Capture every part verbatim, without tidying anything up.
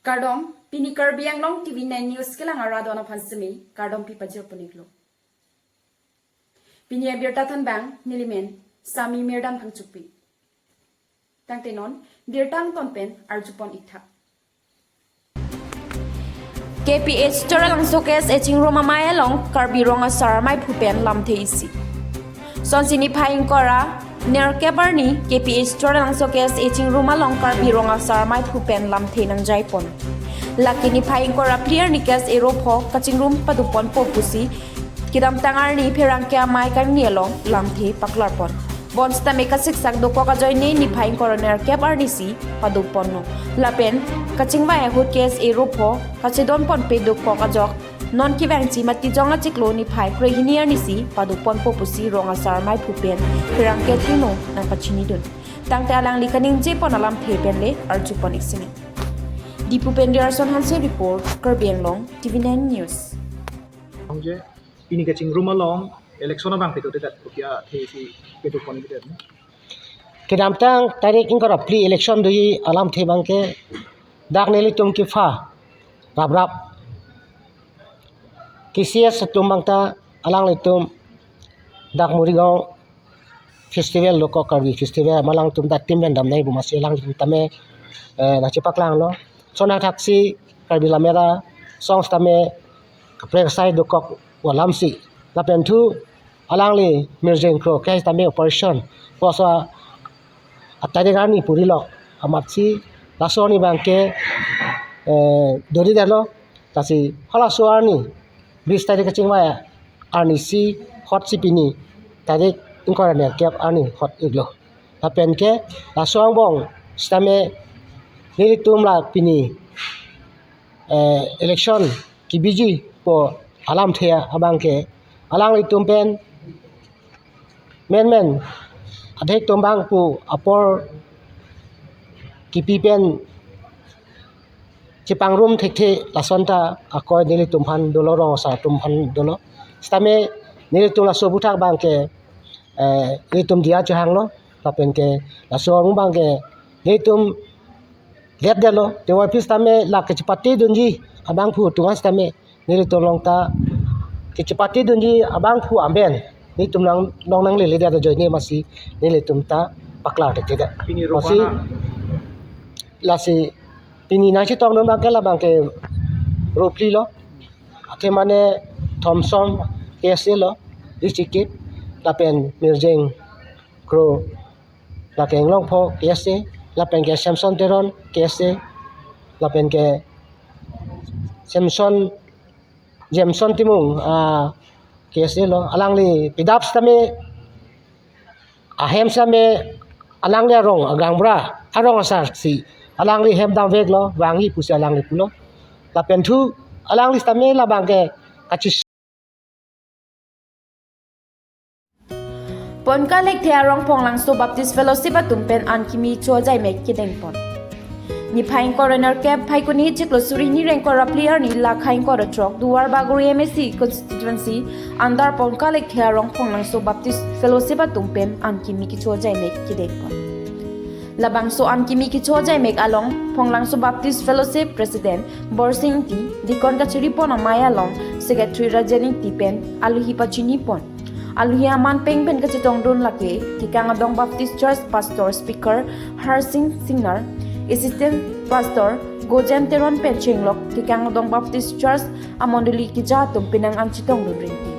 Kardom, pini Karbi Anglong T V nine News kelang arat aphan semi kardom pi pajir pon iklo. Pini abirta thanbang nelimen Sami Mirdam Phangchokpi. Tangte non birta angton pen arjupon iktha. K P H Toralangso K S A chingrum amei along Karbi Rong Asar Amei aphu pen lamthe isi. Sonsi niphai ingkoi ra nerkep arni K P H Toralangso K S A chingrum along Karbi Rong Asar Amei aphu pen lamthe nangjai pon. Lake niphai ingkoi ra phli arni K S A ropho kachingrum padopon po pusi kedamtang arni pherangke amei kangni along lamthe paklar pon. Bonsitame kasiksak dokok ajoine niphai ingkoi ra nerkep arni si padopon lo. Lapen kachingvai ahut K S A ropho kachedon ponpe dokok ajok non kevangji Matijong achiklo niphai krehini arni si padopon po pusi Rong Asar Amei aphu pen pherangke athengno nangpachinidun. Tangte alangli kaningje pon alamthe pen le arjupon iksini. Diphu pen Dirason Hanse report, Karbi Anglong T V nine News. Ong je, pini kachingrum along election abang pedo dedat, kopi athe si pedo pon dedat. Kedamtang tarik ingkoi ra phli election doji alamthe abangke dak nelitum kepha raprap K C S atum abangta alanglitum dak Morigaon festival dokok, Karbi festival, malangtum ta team pen damnai pu masi alanglitum tame, eh, nangchepaklang lo. Sonang thaksi Karbi Lamera songs tame kaprek sai dokok pu alamsi. Lapen thu alangli Mirjeng Kro ke tame operation pusi atarik arni puri lo. Amatsi laso arni abangke, eh, dori detlo. Lasi halaso arni bis tarik kachingvai arni si hot si pini tarik ingkoi ra nerkep arni hot iklo. Lapen ke laso angbong sitame nelitum la pini, eh, election kebiji po alamthe abangke alanglitum pen menmen adhek tombang pu apor kipi pen chepangrum thekthe lason ta akoi nelitum aphan dolo, rong asar atum aphan dolo. Sitame nelitum laso aphuthak abangke, eh, nelitum diya chehang lo, lapen ke laso angbong abangke nelitum let detlo, te wai pis tame la kechepate dunji abangphu tungan sitame nelitum along ta kechepate dunji abangphu amen nelitum along, along nanglele det ajoine masi nelitum ta paklar thekthe det. Pini ro masi bana. Lasi pini nangchetongdun abangke labangke ro phli lo. Athe mane Thomson K S A lo, district kip, lapen Mirjeng Kro, lake Inglongpho K S A, lapen ke Samson Teron K S A, lapen ke Samson, Jameson Timung, ah, K S A lo, alangli pidap sitame, ahem sitame alangli arong, agaonbura arong asar si alangli hem damveklo, vangji pusi alangli pulo. Lapen thu alangli sitame labangke kachis Ponka Lekthe arong Phonglangso Baptist Fellowship atum pen an kimi cho jaimek kedeng pon. Niphai ingkoi ra nerkep Phaikuni chiklo suri hini ra ingkoi ra phli arni lakhai ingkoi ra throk Duar Bagori M A C constituency under Ponka Lekthe arong Phonglangso Baptist Fellowship atum pen an kimi kecho jaimek kedeng pon. Labangso an kimi kecho jaimek along Phonglangso Baptist Fellowship President Borsing Ingti, Deacon kachiri pon amei along Secretary Rajen Ingti pen alohi pachini pon. Alohi aman peng pen kachetongdun lake Kekang Adong Baptist Church Pastor Speaker Harsing Singnar, Assistant Pastor Gojen Teron pen chenglok Kekang Adong Baptist Church amondoli keja atum penang an chetongdun rinti.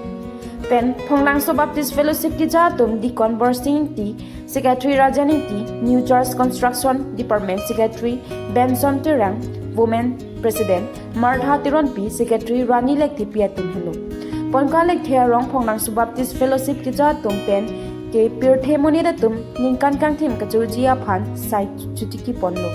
Pen Phonglangso Baptist Fellowship keja atum Deacon Borsing Ingti, Secretary Rajen Ingti, New Church Construction Department Secretary Benson Terang, Women President Martha Teronpi, Secretary Rani Lekthepi atum helo. Ponka Lekthe arong Phonglangso Baptist Fellowship keja atum pen ke pirthe monit atum ningkan kangthim kachoji aphan sai chotiki ponlo.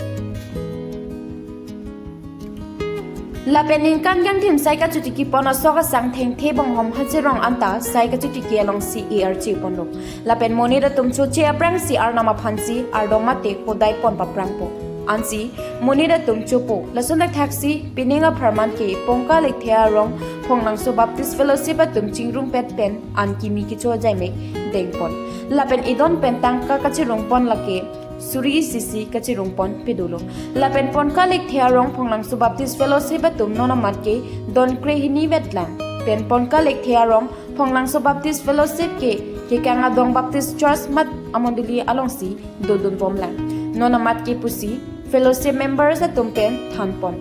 Lapen ningkan kangthim sai kachotiki pon asok asang Thengthe Bonghom Hajirong anta sai kachotiki alongsi arche ponlo. Lapen monit atum choche aphrangsi Arnam aphansi ardom mate hodai pon paphrangpo. Ansi monit atum chopo. Lason thakthaksi pining apharman ke Ponka Lekthe arong Phonglangso Baptist Fellowship atum chingrumpet pen an kimi kecho jaimek deng pon. Lapen idon pen tangka kachirung pon lake suri isi isi kachirung pon pedolo. Lapen Ponka Lekthe arong Phonglangso Baptist Fellowship atum non amat ke don krehini vetlang. Pen Ponka Lekthe arong Phonglangso Baptist Fellowship ke Kekang Adong Baptist Church mat amondoli alongsi dodun bomlang. Non amat ke pusi fellowship members atum pen than pon.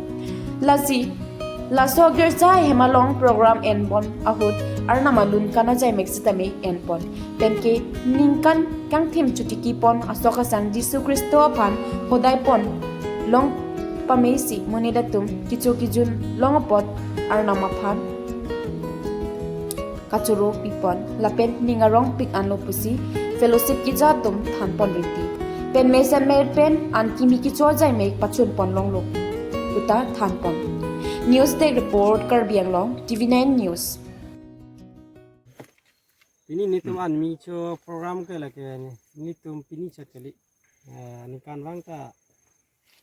Lasi laso girja ahem along program en pon ahut Arnam alun kanajai mek sitame en pon. Pen ke ningkan kangthim chotiki pon asok asang Jisu Khristo aphan hodai pon long pamesi monit atum kecho kejun long apot Arnam aphan kachoro pi pon lapen ning arong pik anlo pusi fellowship keja atum than pon rinti. Pen mesen mer pen an kimi kecho jai mek pachun pon longlo puta than pon. News Desk Report, Karbi Anglong, T V nine News. Pini nitum anmi cho program ke lake ni, nitum pini chat kali. Eh, ningkan vang ta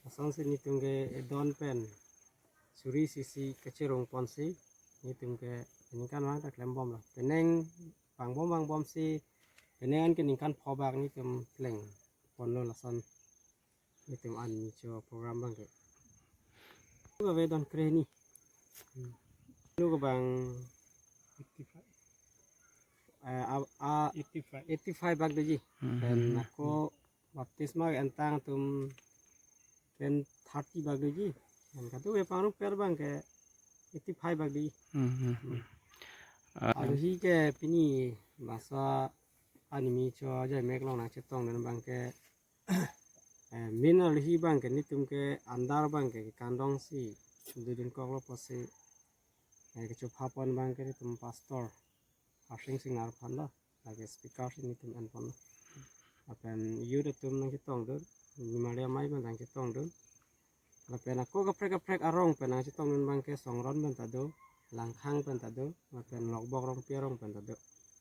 asonsi nitum ke don pen suri isi isi kachirung ponsi nitum ke ningkan vang ta klem bomlo. Penang vangbom vangbomsi penang an ke ningkan pho bak nitum kleng ponlo lason nitum anmi cho program abang ke. Kave don krehini. Hmm. Lo ke bang eighty-five. Eh, a, a, eighty-five. Eighty-five bak doji. Hmm. Pen ako baptisma ke entang atum pen thirty bak doji. Pen katu ke pangrum per abang ke eighty-five bak doji. Hmm, hmm, hmm. Ah. Alohi ke pini basa anmi cho jai mek along nangchetongdun abang ke eh, main alohi abang ke nitum ke andar abang ke kandongsi dodun koklo pusi, eh, kechopha pon abang ke nitum pastor Harsing Singnar aphan lo, lake speaker si nitum en ponlo. Lapen youth atum nangchetongdun, Nimaria Amei pen nangchetongdun. Lapen ako kaprek kaprek arong pen nangchetongdun abang ke Songron pen ta do, Langkhang pen ta do, lapen Lokbok Rongpi arong pen ta do.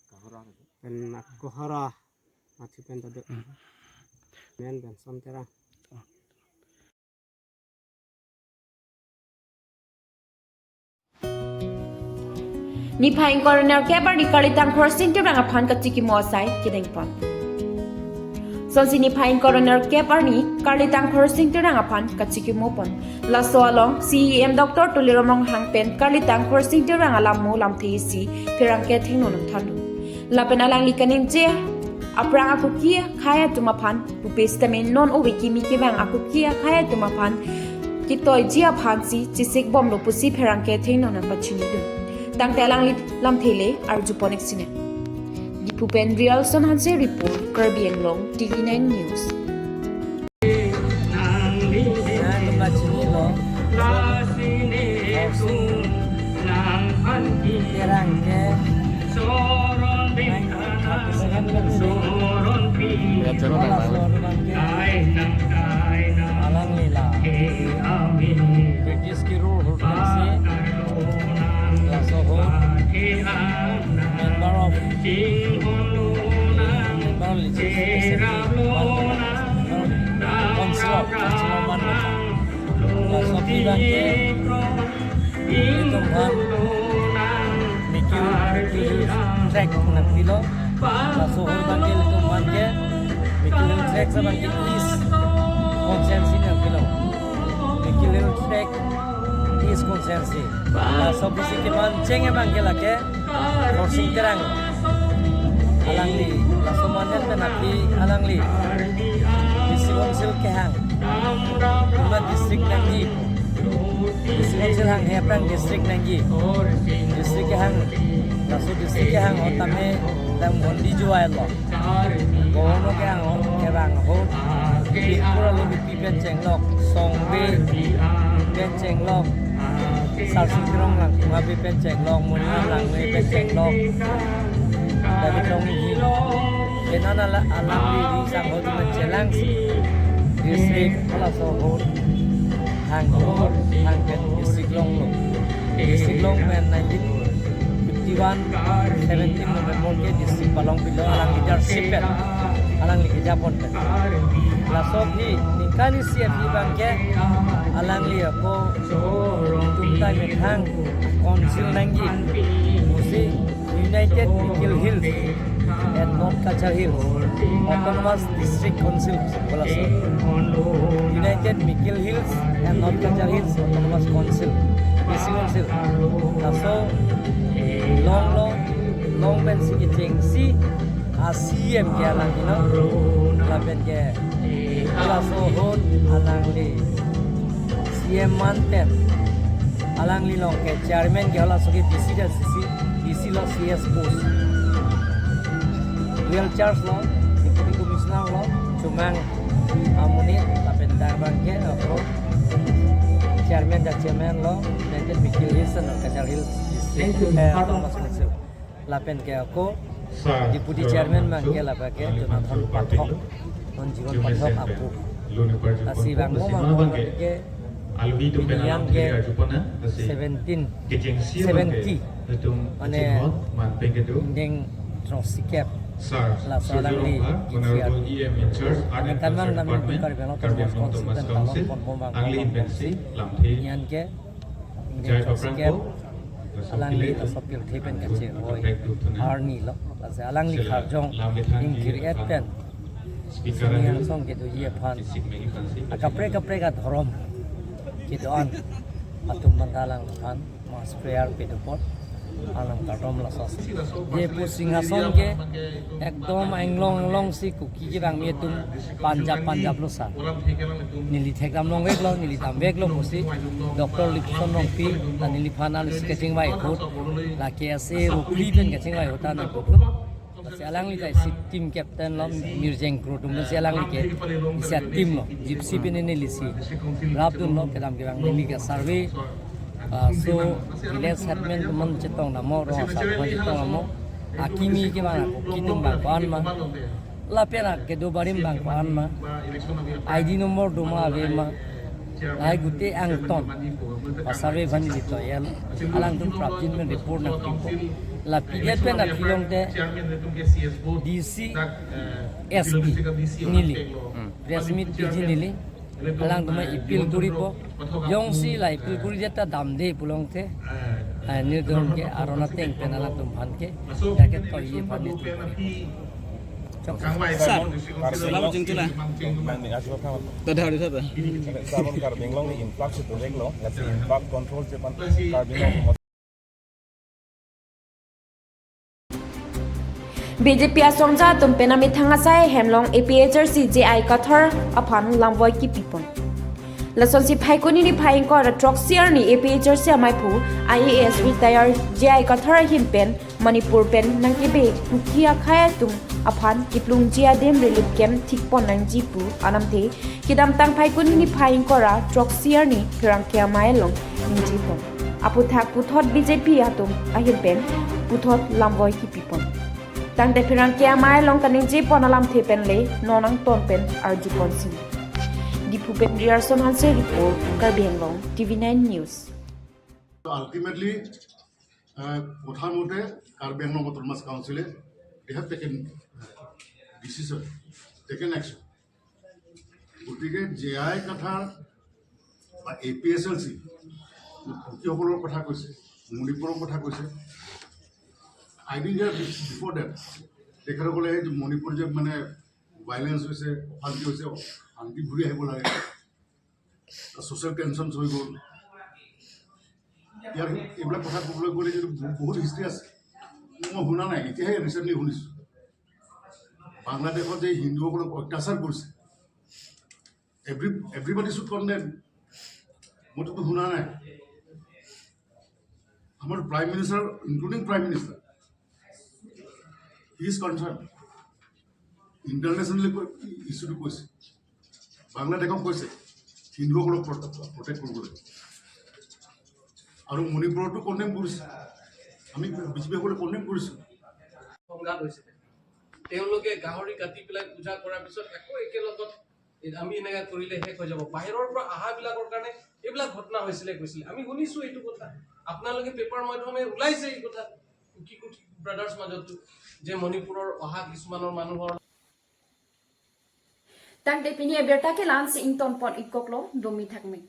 Kohora. Pen ako Kohora Matthew pen ta do. Hmm. Men Benson Terang. Niphai ingkoi ra nerkep arni Karlitang Khorsing Terang aphan kachikimo asai kedeng pon. Sonsi niphai ingkoi ra nerkep arni Karlitang Khorsing Terang aphan kachikimo pon. Laso along C E M Doctor Tuliram Ronghang pen Karlitang Khorsing Terang alam mo lamthe isi pherangke thengno nangthanlo. Lapen alangli kaningje aphrang akuki akhei atum aphan pupe sitame non ove kimi kevang akuki akhei atum aphan ketoiji aphansi chesik bomlo pusi pherangke thengno nangpachinidun. Tangte alangli lamthe le arju pon-ik sine. Diphu pen Rialson Hanse report, Karbi Anglong, T V nine News. Nangtum pachinilo. Terang ke nineteen thirty-seven pensi. Ya, chalo, bang, bang. Alangli la British kirul ahut pensi laso ahut member of, member of legislative assembly, council of, council of man. Laso aphi abang ke itum aphan Mikir, Mikir Hills Tract nangpilo. Laso ahut abang ke itum aphan ke Mikir Hills Tract abang ke East constituency nangpilo. Mikir Hills Tract East constituency. Laso aphi si keman cheng abang ke lake Khorsing Terang. Alangli, laso mandet pen aphi alangli District Council kehang. Pima district nangji. District Council hanghe aphrang district nangji. District kehang, laso district kehang ahut tame dam hondi juai lo. Governor kehang ahut, kevang ahut, Bihpur alomi pen chenglok, Songbe pen chenglok, Sarsing Terang Langkung Habe pen chenglok, Moningam Langnoi pen chenglok, David Longhi. Pen an ala, alangli ringsang ahut man chelangsi district, laso ahut hang, hang pen district longlo. District long pen nineteen fifty-one, seventeen November ke district palongpilo alang leadership pen, alangli kejapon pen. Laso aphi ningkan isi aphi abang ke alangli ako itum ta methang council nangji pusi United Mikir Hills and North Cachar Hills Autonomous District Council, Balaso. United Mikir Hills and North Cachar Hills Autonomous Council, District Council. Laso longlo, long pensi kechengsi a C M ke alang hino, lapen ke laso ahut alangli C M manten, alangli along ke chairman ke halaso ke D C dan C C, D C lo C S post. Dual charge lo, Deputy Commissioner lo, chomang amonit, lapen darbang ke ako chairman dan chairman lo, United Mikir Hills and Cachar Hills District, eh, Autonomous Council. Lapen ke ako Deputy Chairman abang ke lapen ke Jonathan Pathok, non Jiwan Pathok apo. Lasi bang mo bang mo ke alwi tu penang yang ke seventeen, seventy, mane deng throksi kep. Laso alangli E M in charge, ane kan bang nami Karbi Anglong Autonomous Council pen along pon mo bang mo bang si. Yan ke deng throksi kep. Alangli laso pirthe pen kachehoi arni lo. Lasi alangli kharjong ingkir et pen sini angsong kedoji aphan, akaprek kaprek adhorom kedo-an atum banta alangphan mass prayer pedo apot alang kardom laso. Ye pu Singhason ke ekdom anglong anglong si Kuki kevang atum Punjab Punjab lo sa. Neli thekdam longveklo, neli damveklo pusi Doctor Lipson Rongpi, ta neliphan an sketching by foot, la K S A Rupli pen kachingvai ahut ta nangkoklo. Lasi alangli ta isi team captain lo, Mirjeng Kro atum lo, si alangli ke isi team lo, Gypsy pen neli si rapdunlo, kedam kevang neli ke survey, ah, so village headman atum chetongdamlo, rong asar atum chetongdamlo, akimi kevang ako kitum bang ko-an ma, lapen akedo barim bang ko-an ma, I D number do ma ave ma, lahai gute angton pa-survey aphan neli toyal, alangtum prapjin pen report nangpipo. La P D F pen aphi longte D C, S P neli press meet piji neli, alangtum aphan appeal kuripo. Jongsi la appeal kuri jeta damde pu longte, ah, nelitum ke aron ateng pen alangtumphan ke jacket toye aphan nelitum kori. Sir, salam jeng tula. Tadha, tadha. Sabon Karbi Anglong ni influx itu dek lo, lasi influx control cepat Karbi Anglong. B J P asongja atum pen amethang asai hemlong A P H L C J I Kathar aphan lamvoi kipipon. Lasonsi Phaikuni niphai ingkoi ra throksi arni A P H L C amaiphu I A S retired J I Kathar ahin pen Manipur pen nangkebe Kuki akhei atum aphan kiplungji adim relief camp thikpon nangji pu anamthe kedamtang Phaikuni niphai ingkoi ra throksi arni pherangke amei along ningjepon. Aphuthak puthot B J P atum ahin pen puthot lamvoi kipipon. Tangte pherangke amei along kaningjepon alamthe pen le non angton pen arjuponsi. Diphu pen Riyarson Hanse report, Karbi Anglong, T V nine News. Ultimately, uh, Kotha Mote, Karbi Anglong Autonomous Council, they have taken, uh, decision, taken action. গতিকে J I Kathar বা A P H L চি, কুকিসকলৰ কথা কৈছে, মণিপুৰৰ কথা কৈছে। I think that before that, তেখেতসকলে এই যে মণিপুৰ যে মানে ভাইলেন্স হৈছে, অশান্তি হৈছে, শান্তি ঘূৰি আহিব লাগে, ছ'চিয়েল টেনশ্যন হৈ গ'ল। ইয়াৰ এইবিলাক কথা ক'বলৈ গ'লে কিন্তু বহু- বহুত হিষ্ট্ৰী আছে। মই শুনা নাই, এতিয়াহে ৰিচেণ্টলি শুনিছোঁ। বাংলাদেশত যে হিন্দুসকলক অত্যাচাৰ কৰিছে, এভৰি এভৰিবডি শ্বুড কণ্ডেম। মইতো শুনা নাই। আমাৰ prime minister, including prime minister, he is concerned. ইণ্টাৰনেশ্যনেলি ইছ্যুটো কৈছে, বাংলাদেশক কৈছে হিন্দুসকলক প্ৰটেক্ট কৰিবলৈ। আৰু মণিপুৰতো কণ্ডেম কৰিছে, আমি বিজেপিসকলে কণ্ডেম কৰিছোঁ। সংঘাত হৈছিলে, তেওঁলোকে গাহৰি কাটি পেলাই পূজা কৰাৰ পিছত আকৌ একেলগত এই আমি এনেকে কৰিলে শেষ হৈ যাব। বাহিৰৰ পৰা অহাবিলাকৰ কাৰণে এইবিলাক ঘটনা হৈছিলে কৈছিলে। আমি শুনিছো এইটো কথা। আপোনালোকে পেপাৰ মাধ্যমে ওলাইছে এই কথা, কুকি কুকি ব্ৰাদাৰ্ছ মাজতো, যে মণিপুৰৰ অহা কিছুমানৰ মানুহৰ Tangte pini abirta ke la-ansi ingtonpon ikoklo, domi thakme.